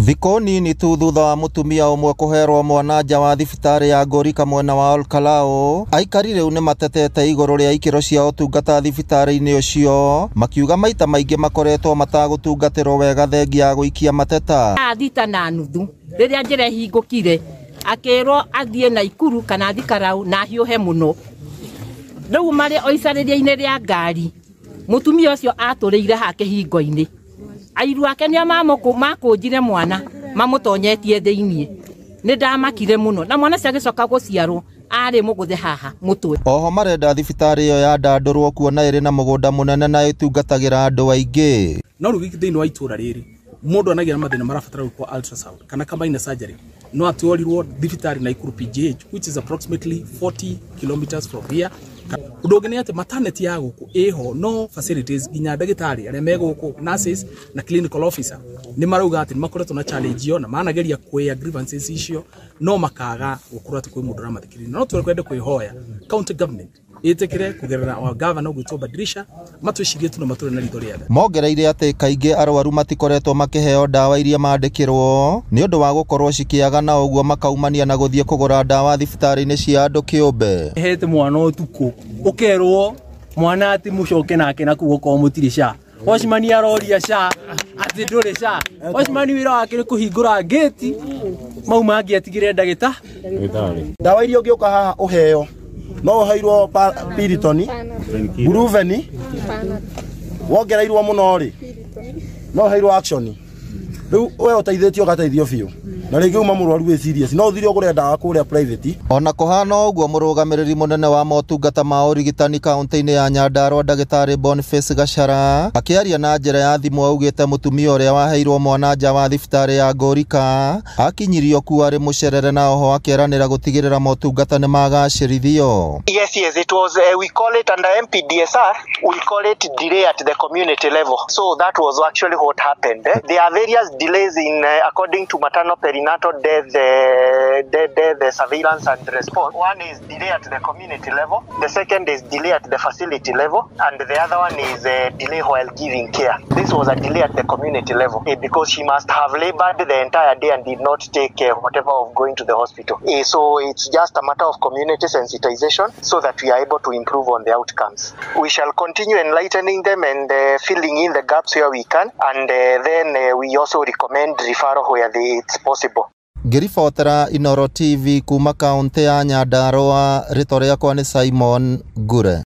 Thikũ nini tu thutha wa mũtumia ũmwe kũherwo mwana nja wa thibitarĩ ya Ngorika mwena wa Olkalou, aikari rĩu nĩ matetete igũrũ rĩa ikĩro cia ũtungata thibitarĩ-inĩ ũcio, makiuga maita maingĩ makoretwo matagũtungatĩrwo wega thengia ya gũikia mateta. 3:30 rĩrĩa njĩra ĩhingũkire akĩrwo athiĩ Naikuru kana athiĩ Karau na ahiũhe mũno. Rĩu marĩ o icarĩria-inĩ rĩa ngari, mũtumia ũcio atũrĩire haha kĩhingo-inĩ. Airu ake nĩo makũnjire mwana mamũtonyetie thĩiniĩ. Nĩ ndamakire mũno na mwana ũcio agĩcoka gũciarwo arĩ mũgũthe haha mũtwe. Oho marenda thibitarĩ ĩyo yandandũrwo kuona ĩrĩ na mũgũnda mũnene na ĩtungatagĩra andũ aingĩ. No rĩu thĩinĩ wa itũra rĩrĩ mũndũ anagĩa na mathĩna marabatara gwĩkwo ultrasound kana ka minor surgery no atwarirwo thibitarĩ Naikuru PGH, which is approximately 40 kilometers from here. Ũndũ ũngĩ nĩ atĩ maternity ya gũkũ ĩho no facilities nginya ndagĩtarĩ arĩa me gũkũ, nurses na clinical officer, nĩ marauga atĩ nĩ makoretwo na challenge ĩyo na manageria kwĩa grievances icio no makaga gũkorwo atĩ kwĩ mũndũ ũramathikĩrĩria. No twende kwĩhoya county government ĩtĩkĩre kũgerera wa governor ũgwĩtwo Badilisha matwĩcirie tu na matũre na ritho rĩa tha. Mongereire atĩ kaingĩ arwaru matikoretwo makĩheo ndawa iria mandĩkĩrwo nĩ ũndũ wa gũkorwo cikĩaga na ũguo makaumania na gũthiĩ kũgũra ndawa thibitarĩ-inĩ cia andũ kĩũmbe. Hete mwana ũtukũ ũkerwo mwana atĩ mũcoke nake na kũu okorwo mũtirĩ SHA. Watchman aroria SHA atĩ ndũrĩ SHA. Watchman wĩra wake nĩ kũhingũra gate mau mangĩ atigĩre ndagĩta. Ndawa iria ũngĩũka haha ũheo no ũheirwo Piriton, Brufen, wongereirwo mũno rĩ no ũheirwo Action. Rĩu we ũteithĩtio ũgateithio biũ na rĩngĩ uma mũrwaru wĩ serious no ũthire ũgũre ndawa kũrĩa private. Ona kũhana ũguo, mũrũgamĩrĩri mũnene wa motungata ma ũrigitani kaunti-inĩ ya Nyandarua, ndagĩtarĩ Boniface Gachara, akĩaria na njĩra ya thimũ augĩte mũtumia ũrĩa waheirwo mwana nja wa thibitarĩ ya Ngorika akinyirio kuo arĩ mũcerere na oho akeranĩra gũtigĩrĩra motungata nĩ magacĩrithio. Yes, it was, we call it under MPDSR, we call it delay at the community level. So that was actually what happened. Eh? There are various delays in, according to maternal perinatal death surveillance and response. One is delay at the community level. The second is delay at the facility level. And the other one is delay while giving care. This was a delay at the community level because she must have labored the entire day and did not take whatever of going to the hospital. So it's just a matter of community sensitization so that we are able to improve on the outcomes. We shall continue enlightening them and filling in the gaps where we can, and then we also recommend referral where it's possible. Ngĩribotera Inooro TV kuma kaunti ya Nyandarua, rĩtwa rĩakwa nĩ Simon Ngure.